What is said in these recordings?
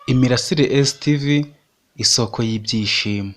Imirasire S TV isoko y'ibyishimo.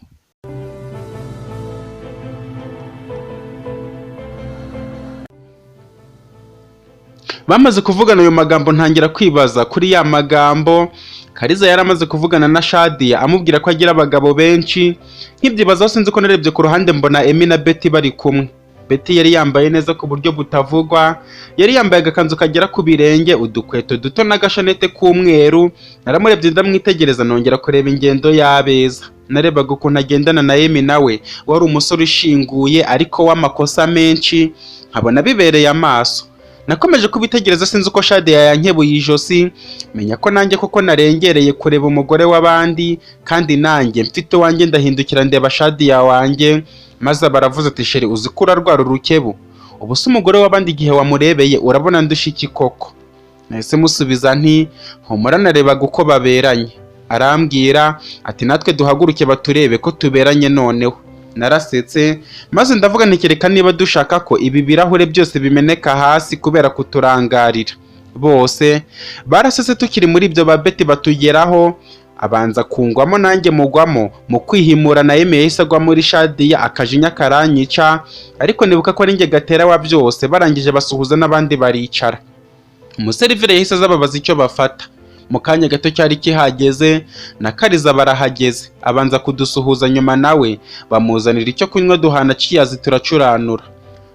Bamaze kuvugana ayo magambo ntangira kwibaza kuri ya magambo Kariza yari amaze kuvugana na Shadia amubwira ko agira abagabo benshi. Nkibyibazaho sinzi ko narebye ku ruhande mbona Emi na Betty bari kumwe. Betty yari yambaye neza ku buryo butavugwa, yari yambaye agakanzu kagera ku birenge, udukweto duto n'agashanete k'umweru. Naramurebye ndamwitegereza, nongera kureba ingendo y'abeza. Narebaga ukuntu agendana na Emi, nawe wari umusore ushinguye ariko w'amakosa menshi, nkabona bibereye amaso. Nakomeje kubitegereza sinzi uko Shadia yankebuye ijosi, menya ko nanjye koko narengereye kureba umugore w'abandi, kandi nanjye mfite uwanjye. Ndahindukira ndeba Shadia wanjye, maze baravuze ati: "Chérie, uzi ko urarwara urukebu? Ubu se umugore w'abandi igihe wamurebeye urabona ndusha iki koko?" Nahise musubiza nti: "Humura, narebaga uko baberanye." Arambwira ati: "Natwe duhaguruke baturebe ko tuberanye." Noneho narasetse maze ndavuga nti: "Kereka niba dushaka ko ibi birahure byose bimeneka hasi kubera kuturangarira." Bose barasetse. Tukiri muri ibyo, ba Betty batugeraho, abanza kungwamo nanjye mugwamo. Mu kwihimura na Yemeye yahise agwa muri Shadia, akajinya karanyica, ariko nibuka ko ari njye gatera wa byose. Barangije basuhuza n'abandi baricara. Umuseriveri yahise aza ababaza icyo bafata. Mu kanya gato cyari kihageze, na Kariza barahageze, abanza kudusuhuza, nyuma nawe bamuzanira icyo kunywa, duhana ciyazi, turacuranura.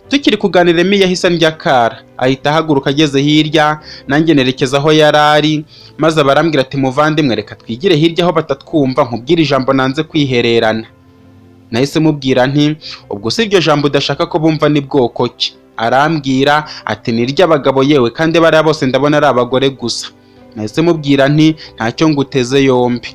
Tukiri kuganira, Emi yahise andya akara, ahita ahaguruka ageze hirya, nanjye nerekeza aho yari ari, maze barambwira ati: "Muvandimwe, reka twigire hirya aho batatwumva, nkubwire ijambo nanze kwihererana." Nahise mubwira nti: "Ubwo si iryo jambo udashaka ko bumva ni bwoko ki?" Arambwira ati: "Ni iry'abagabo, yewe kandi bariya bose ndabona ari abagore gusa." Nahise mubwira nti: "Ntacyo nguteze yombi."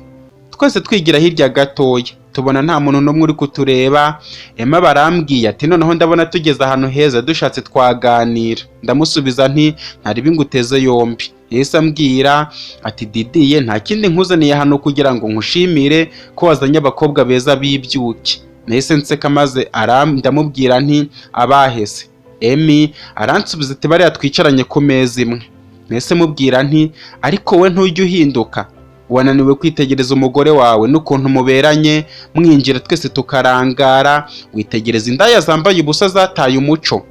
Twese twigira hirya gatoya, tubona nta muntu n'umwe uri kutureba. Emma barambwiye ati: "Noneho ndabona tugeze ahantu heza, dushatse twaganira." Ndamusubiza nti: "Ntaribi, nguteze yombi." Yahise ambwira ati: "Didiye, nta kindi nkuzaniye hano kugira ngo nkushimire ko wazanye abakobwa beza b'ibyuki." Nahise nseka maze ndamubwira nti: "Abahese?" Emi aransubiza ati: "Bariya twicaranye ku meza imwe." Nahise mubwira nti: "Ariko we ntujya uhinduka, wananiwe kwitegereza umugore wawe n'ukuntu muberanye, mwinjira twese tukarangara, witegereza indaya zambaye ubusa zataye umuco."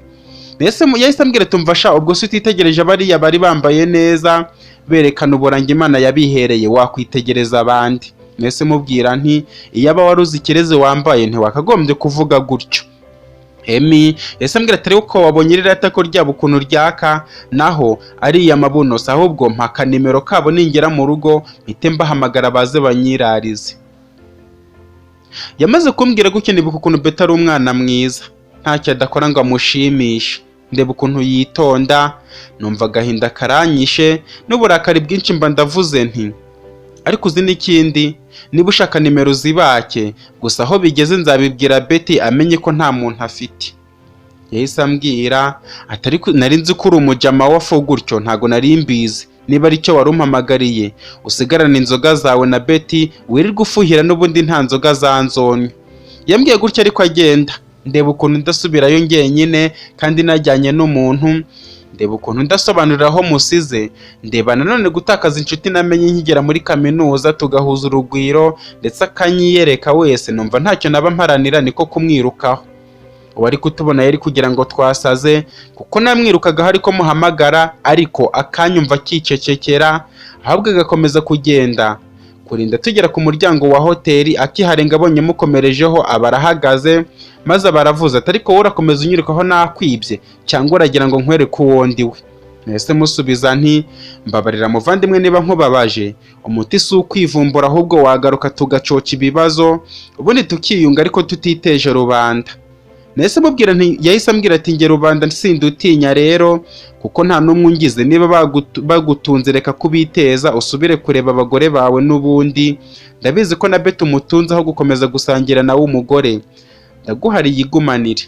Yahise ambwira ati: "Umva sha, ubwo se utitegereje bariya bari bambaye neza berekana uburanga Imana yabihereye, wakwitegereza abandi?" Nahise mubwira nti: "Iyaba wari uzi ikirezi wambaye ntiwakagombye kuvuga gutyo." Emi yahise ambwira ati: "Ariko wabonye ririya tako ryabo ukuntu ryaka, naho ariya mabuno si? Ahubwo mpaka nimero kabo, ningera mu rugo mpite mbahamagara baze banyirarize." Yamaze kumbwira gutyo nibuka ukuntu Betty ari umwana mwiza, ntacyo adakora ngo amushimishe, ndeba ukuntu yitonda, numva agahinda karanyishe n'uburakari bwinshi, mba ndavuze nti: "Ariko uzi n'ikindi? Niba ushaka nimero zibake gusa, aho bigeze nzabibwira Betty amenye ko nta muntu afite." Yahise ambwira ati: "Ariko nari nzi ko uri umujama wafu gutyo, ntago nari mbizi. Niba aricyo wari umpamagariye, usigarane inzoga zawe na Betty wirirwe ufuhira, n'ubundi nta nzoga za nzonywa." Yambwiye gutyo ariko agenda. Ndeba ukuntu ndasubirayo njyenyine kandi najyanye n'umuntu, ndeba ukuntu ndasobanurira aho musize, ndeba nanone gutakaza inshuti namenye nkigera muri kaminuza, tugahuza urugwiro ndetse akanyiyereka wese, numva ntacyo naba mparanira, niko kumwirukaho. Uwari kutubona yari kugira ngo twasaze, kuko namwirukagaho ariko muhamagara, ariko akanyumva akicecekera, ahubwo agakomeza kugenda kurinda tugera ku muryango wa hoteli. Akiharenga abonye mukomerejeho aba arahagaze, maze aba aravuze ati: "Ariko wowe urakomeza unyirukaho nakwibye, cyangwa uragira ngo nkwereke uwo ndi we?" Nahise musubiza nti: "Mbabarira muvandimwe niba nkubabaje. Umuti si ukwivumbura, ahubwo wagaruka tugacoca ibibazo, ubundi tukiyunga ariko tutiteje rubanda." Nahise mubwira nti, yahise ambwira ati: "Nge rubanda sindutinya rero, kuko nta n'umwe ungize. Niba bagutunze reka kubiteza, usubire kureba abagore bawe. N'ubundi ndabizi ko na Betty umutunze, aho gukomeza gusangira nawe umugore, ndaguhariye, igumanire."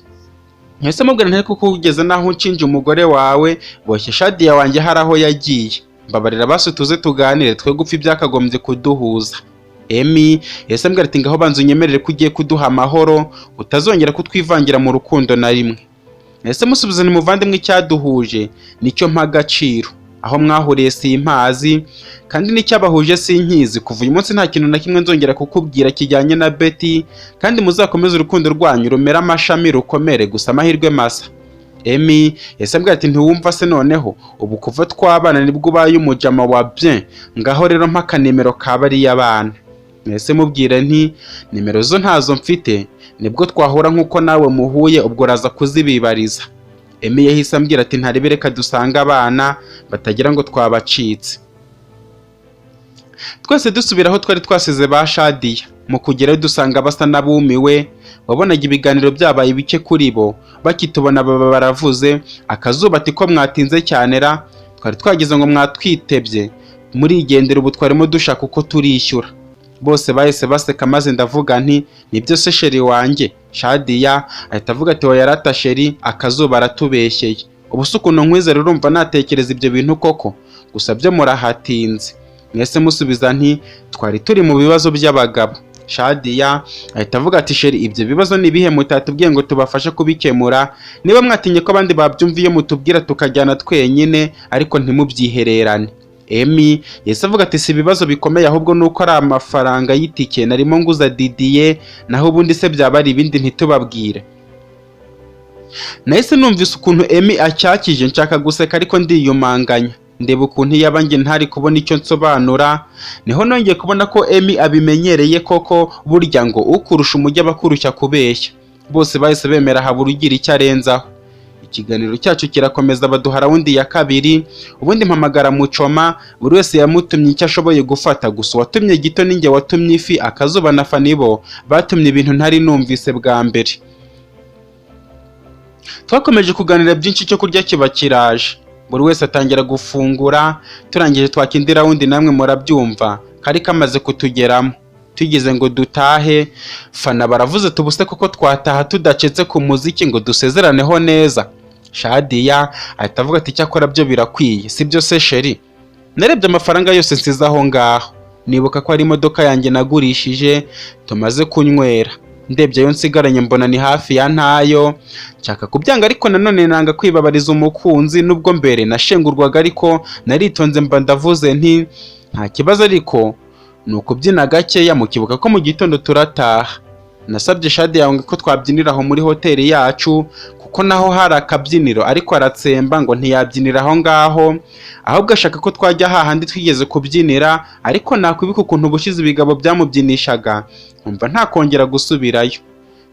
Nahise mubwira nti: "Ariko kugeza naho unshinja umugore wawe, boshye Shadia wanjye hari aho yagiye. Mbabarira basi tuze tuganire, twe gupfa ibyakagombye kuduhuza." Emi yahise ambwira ati: "Ngaho banza unyemerere ko ugiye kuduha amahoro, utazongera kutwivangira mu rukundo na rimwe." Nahise musubiza nti: "Muvandimwe, icyaduhuje nicyo mpa agaciro." Aho mwahuriye simpazi, kandi n'icyabahuje sinkizi. Kuva uyu munsi nta kintu na kimwe nzongera kukubwira kijyanye na Betty, kandi muzakomeze urukundo rwanyu rumere amashami, rukomere gusa. Amahirwe masa." Emi yahise ambwira ati: "Ntiwumva se noneho ubu kuva twabana nibwo ubaye umujama wa bien? Ngaho rero mpa akanimero ka bariya bana." Nahise mubwira nti: "Nimero zo ntazo mfite, nibwo twahura nk'uko nawe muhuye, ubwo uraza kuzibibariza." Emi yahise ambwira ati: "Ntarebe, reka dusange abana batagira ngo twabacitse." Twese dusubira aho twari twasize ba Shadiya. Mu kugerayo dusanga basa n'abumiwe, wabonaga ibiganiro byabaye bike kuri bo. Bakitubona baba baravuze. Akazuba ati: "Ko mwatinze cyane ra? Twari twagize ngo mwatwitebye murigendera, ubu twarimo dushaka uko turishyura." Bose bahise baseka, maze ndavuga nti: "Nibyo se, chéri wanjye?" Shadiya ahita avuga ati: "Oya rata chéri, Akazuba aratubeshyeye. Ubu se ukuntu nkwizera, urumva natekereza ibyo bintu koko? Gusa byo murahatinze." Mwese musubiza nti: "Twari turi mu bibazo by'abagabo." Shadiya ahita avuga ati: "Chéri, ibyo bibazo ni ibihe mutatubwiye ngo tubafashe kubikemura? Niba mwatinye ko abandi babyumva, iyo mutubwira tukajyana twenyine, ariko ntimubyihererane." Emi yahise avuga ati: "Si ibibazo bikomeye, ahubwo ni uko ari amafaranga y'itike narimo nguza Didiye, naho ubundi se byaba ari ibindi ntitubabwire?" Nahise numvise ukuntu Emi acyakije, nshaka guseka ariko ndiyumanganya, ndeba ukuntu iyaba njye ntari kubona icyo nsobanura. Niho nongeye kubona ko Emi abimenyereye koko. Burya ngo ukurusha umujyi aba akurushya kubeshya. Bose bahise bemera, habura ugira icyo arenzaho. Ikiganiro cyacu kirakomeza, baduha round ya kabiri, ubundi mpamagara Mucoma. Buri wese yamutumye icyo ashoboye gufata, gusa uwatumye gito ninjye watumye ifi. Akazuba na Fani bo batumye ibintu ntari numvise bwa mbere. Twakomeje kuganira byinshi, icyo kurya kiba kiraje, buri wese atangira gufungura. Turangije twaka indi round, namwe murabyumva kari kamaze kutugeramo. Tugeze ngo dutahe, Fana baravuze tubuse koko twataha tudacetse ku muziki ngo dusezeraneho neza? Shadiya ahita avuga ati: "Icyakora byo birakwiye, sibyo se chéri?" Narebye amafaranga yose nsize aho ngaho, nibuka ko ari imodoka yanjye nagurishije tumaze kunywera. Ndebye ayo nsigaranye mbona ni hafi ya ntayo. Nshaka kubyanga, ariko nanone nanga kwibabariza umukunzi. Nubwo mbere nashengurwaga, ariko naritonze mba ndavuze nti: "Nta kibazo, ariko ni ukubyina gakeya mukibuka ko mu gitondo turataha." Nasabye Shadi yawe ko twabyinira aho muri hoteli yacu, kuko naho hari akabyiniro, ariko aratsemba ngo ntiyabyinira aho ngaho, ahubwo ashaka ko twajya hahandi twigeze kubyinira. Ariko nakwibuka ukuntu ubushize ibigabo byamubyinishaga, nkumva ntakongera gusubirayo.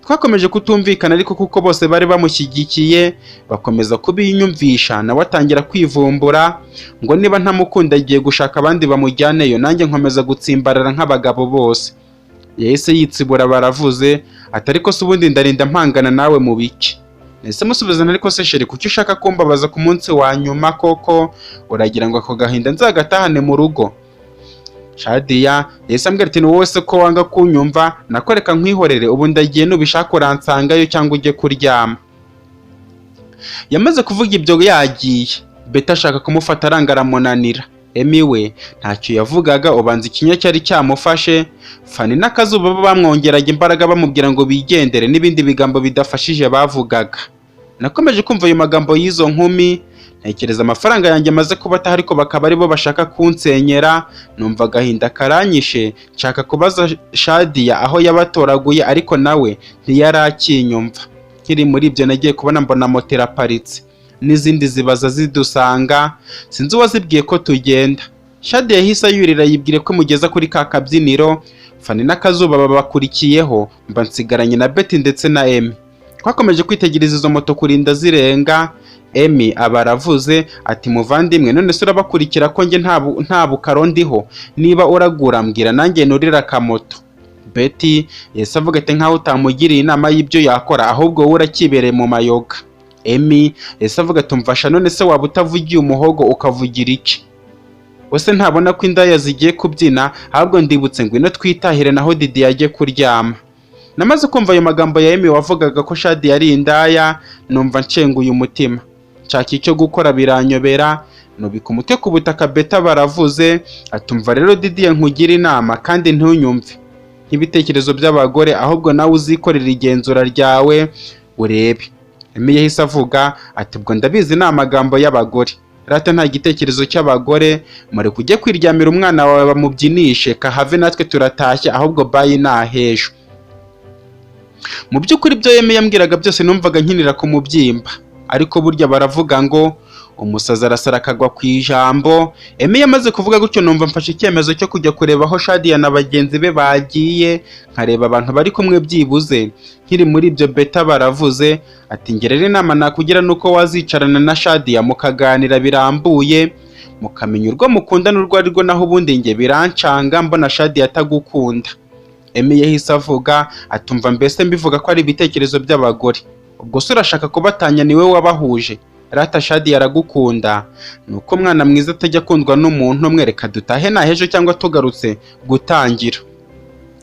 Twakomeje kutumvikana, ariko kuko bose bari bamushyigikiye bakomeza kubinyumvisha, nawe atangira kwivumbura ngo niba ntamukunda agiye gushaka abandi bamujyaneyo, nanjye nkomeza gutsimbarara nk'abagabo bose. Yahise yitsibura, baravuze ati: "Ariko se ubundi ndarinda mpangana nawe mu biki?" Nahise musubiza, "Ariko se chéri, kuki ushaka kumbabaza ku munsi wa nyuma koko? Uragira ngo ako gahinda nzagatahane mu rugo?" Shadiya yahise ambwira ati: "Ni wowe se ko wanga kunyumva? Nakoreka nkwihorere, ubu ndagiye, nubishaka uransangayo cyangwa ujye kuryama." Yamaze kuvuga ibyo yagiye. Beta ashaka kumufata aranga, aramunanira. Emi we ntacyo yavugaga, ubanza ikinya cyari cyamufashe. Fani n'Akazuba bo bamwongeraga imbaraga, bamubwira ngo bigendere n'ibindi bigambo bidafashije bavugaga. Nakomeje kumva ayo magambo y'izo nkumi, ntekereza amafaranga yanjye amaze kubataho, ariko bakaba aribo bashaka kunsenyera. Numva agahinda karanyishe, nshaka kubaza Shadiya aho yabatoraguye, ariko nawe ntiyari akinyumva. Nkiri muri ibyo, nagiye kubona mbona moto iraparitse n'izindi zibaza zidusanga, sinzi uwazibwiye ko tugenda. Shadiya yahise yurira, yibwire ko imugeza kuri ka kabyiniro. Fani n'Akazuba babakurikiyeho, mba nsigaranye na Betty ndetse na Emi. Twakomeje kwitegereza izo moto kurinda zirenga. Emi aba aravuze ati: "Muvandimwe, none se urabakurikira ko njye nta bukaro ndiho? Niba uragura mbwira nanjye nurira akamoto." Betty yahise avuga ati: "Nkaho utamugiriye inama y'ibyo yakora, ahubwo wowe urakibereye mu mayoga." Emi yahise avuga ati: "Umfasha, none se waba utavugiye umuhogo ukavugira iki? Wese ntabona ko indaya zigiye kubyina? Ahubwo ndibutse, ngwino twitahire, naho Didi yagiye kuryama." Namaze kumva ayo magambo ya Emi wavugaga ko Shadi yari indaya, numva nshenguye umutima, nshaka icyo gukora biranyobera, nubika umutwe ku butaka. Beta baravuze atumva: "Rero Didiye, nkugira inama kandi ntunyumve nk'ibitekerezo by'abagore, ahubwo nawe uzikorera igenzura ryawe urebe." Emi yahise avuga ati: "Ubwo ndabizi ni amagambo y'abagore." Rata nta gitekerezo cy'abagore, mureke ujye kwiryamira umwana wawe bamubyinishe, kahave natwe turatashye, ahubwo bye nahejo. Mu by'ukuri ibyo yemeye yambwiraga byose numvaga nkinira ku mubyimba, ariko burya baravuga ngo umusazi arasara akagwa ku ijambo. Emi yamaze kuvuga gutyo numva mfashe icyemezo cyo kujya kureba aho Shadiya na bagenzi be bagiye, nkareba abantu bari kumwe byibuze. Nkiri muri ibyo Beta baravuze ati: "Njye rero inama nakugira nuko wazicarana na Shadiya mukaganira birambuye, mukamenya urwo mukundana urwo ari rwo, naho ubundi njye birancanga mbona Shadiya atagukunda." Emi yahise avuga atumva mbese mbivuga ko ari ibitekerezo by'abagore. Ubwo se urashaka kubatanya? Niwe wabahuje. Rata Shadiya aragukunda, ni uko umwana mwiza atajya akundwa n'umuntu umwe. Reka dutahe nahejo cyangwa tugarutse gutangira.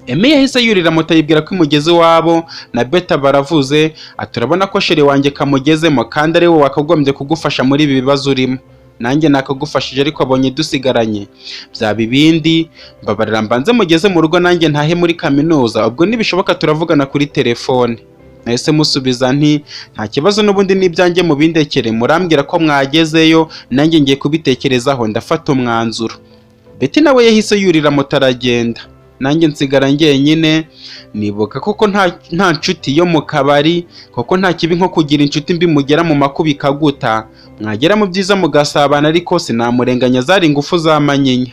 Emi yahise yurira moto yibwira ko imugeze iwabo, na Beta baravuze ati: "Urabona ko chéri wanjye kamugezemo kandi ari we wakagombye kugufasha muri ibi bibazo urimo. Nanjye nakagufashije ariko abonye dusigaranye byaba ibindi. Mbabarira mbanze mugeze mu rugo nanjye ntahe muri kaminuza, ubwo nibishoboka turavugana kuri telefone." Nahise musubiza nti: "Nta kibazo, n'ubundi n'ibyanjye mubindekere, murambwira ko mwagezeyo, nanjye ngiye kubitekerezaho ndafata umwanzuro." Betty nawe yahise yurira moto aragenda, nanjye nsigara njyenyine. Nibuka koko nta nshuti yo mu kabari, kuko nta kibi nko kugira inshuti mbi mugera mu makuba ikaguta, mwagera mu byiza mugasabana, ariko sinamurenganya, zari ingufu za manyinya.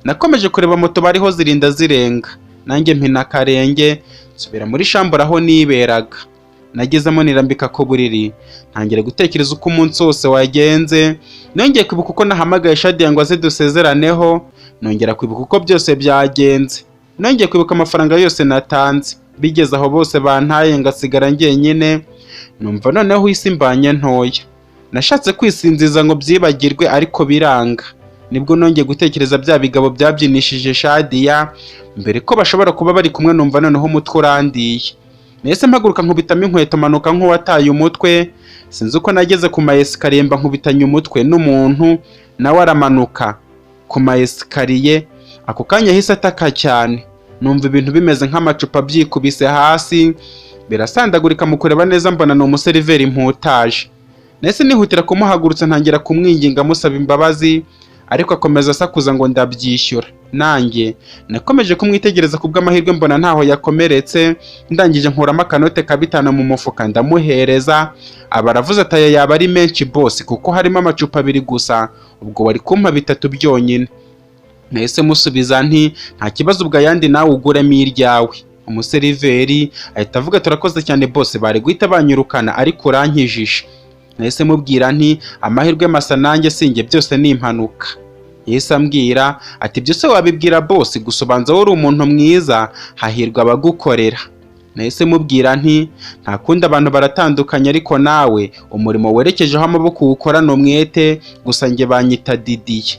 Nakomeje kureba moto bariho zirinda zirenga, nanjye mpina akarenge nsubira muri chambre aho niberaga. Nagezemo nirambika ku buriri, ntangira gutekereza uko umunsi wose wagenze. Nongeye kwibuka uko nahamagaye Shadiya ngo aze dusezeraneho, nongera kwibuka uko byose byagenze, nongeye kwibuka amafaranga yose natanze, bigeze aho bose bantaye ngasigara njyenyine. Numva noneho isi mbanye ntoya. Nashatse kwisinziza ngo byibagirwe ariko biranga. Nibwo nongeye gutekereza bya bigabo byabyinishije Shadiya mbere ko bashobora kuba bari kumwe, numva noneho umutwe urandiye. Nahise mpaguruka nkubitamo inkweto, manuka nk'uwataye umutwe. Sinzi uko nageze ku ma escalier mba nkubitanye umutwe n'umuntu, nawe aramanuka ku ma escalier. Ako kanya yahise ataka cyane, numva ibintu bimeze nk'amacupa byikubise hasi birasandagurika. Mu kureba neza mbona ni umuseriveri mputaje. Nahise nihutira kumuhagurutsa, ntangira kumwinginga musaba imbabazi, ariko akomeza asakuza ngo ndabyishyura. Nanjye nakomeje kumwitegereza, ku bw'amahirwe mbona ntaho yakomeretse. Ndangije nkuramo akanote ka 5 mu mufuka ndamuhereza. Aba aravuze ati: "Aya yaba ari menshi boss, kuko harimo amacupa abiri gusa, ubwo wari kumpa bitatu byonyine." Nahise musubiza nti: "Nta kibazo, ubwo ayandi nawe uguremo iryawe." Umuseriveri ahita avuga: "Turakoze cyane boss, bari guhita banyirukana ariko urankijije." Nahise mubwira nti: "Amahirwe masa, nanjye sinjye, byose ni impanuka." Yahise ambwira ati: "Ibyo se wabibwira boss gusa, ubanza wowe uri umuntu mwiza, hahirwa abagukorera." Nahise mubwira nti: "Nta kundi, abantu baratandukanye, ariko nawe umurimo werekejeho amaboko uwukorana umwete. Gusa njye banyita Didiye."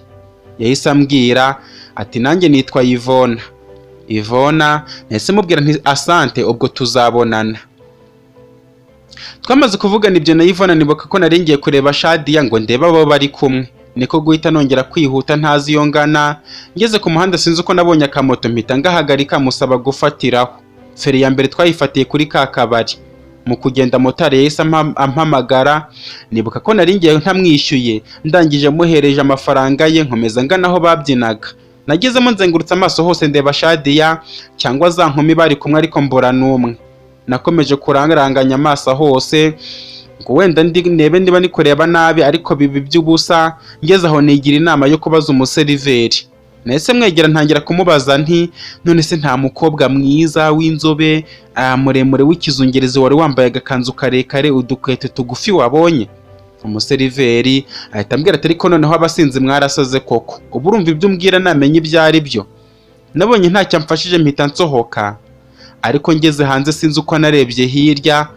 Yahise ambwira ati: "Nanjye nitwa Yvona." Ivona. Nahise mubwira nti: "Asante, ubwo tuzabonana." Twamaze kuvugana ibyo na Yvonne, nibuka ko nari ngiye kureba Shadiya ngo ndebe abo bari kumwe, niko guhita nongera kwihuta ntazi iyo ngana. Ngeze ku muhanda sinzi uko nabonye akamoto mpita ngahagarika, musaba gufatiraho. Feri ya mbere twayifatiye kuri ka kabari. Mu kugenda motari yahise ampamagara, nibuka ko nari ngiye ntamwishyuye. Ndangije muhereje amafaranga ye, nkomeza ngana aho babyinaga. Nagezemo nzengurutse amaso hose ndeba Shadiya cyangwa za nkumi bari kumwe, ariko mbura n'umwe. Nakomeje kuranganya amaso hose ngo wenda ndi ndebe niba ndi kureba nabi, ariko biba iby'ubusa. Ngeze aho nigira inama yo kubaza umuseriveri. Nahise mwegera ntangira kumubaza nti: "None se nta mukobwa mwiza w'inzobe, muremure, w'ikizungerezi, wari wambaye agakanzu karekare, udukweto tugufi wabonye?" Umuseriveri ahita ambwira ati: "Ariko noneho abasinzi mwarasaze koko, ubu urumva ibyo umbwira namenya ibyo ari byo?" Nabonye ntacyo amfashije mpita nsohoka, ariko ngeze hanze sinzi uko narebye hirya.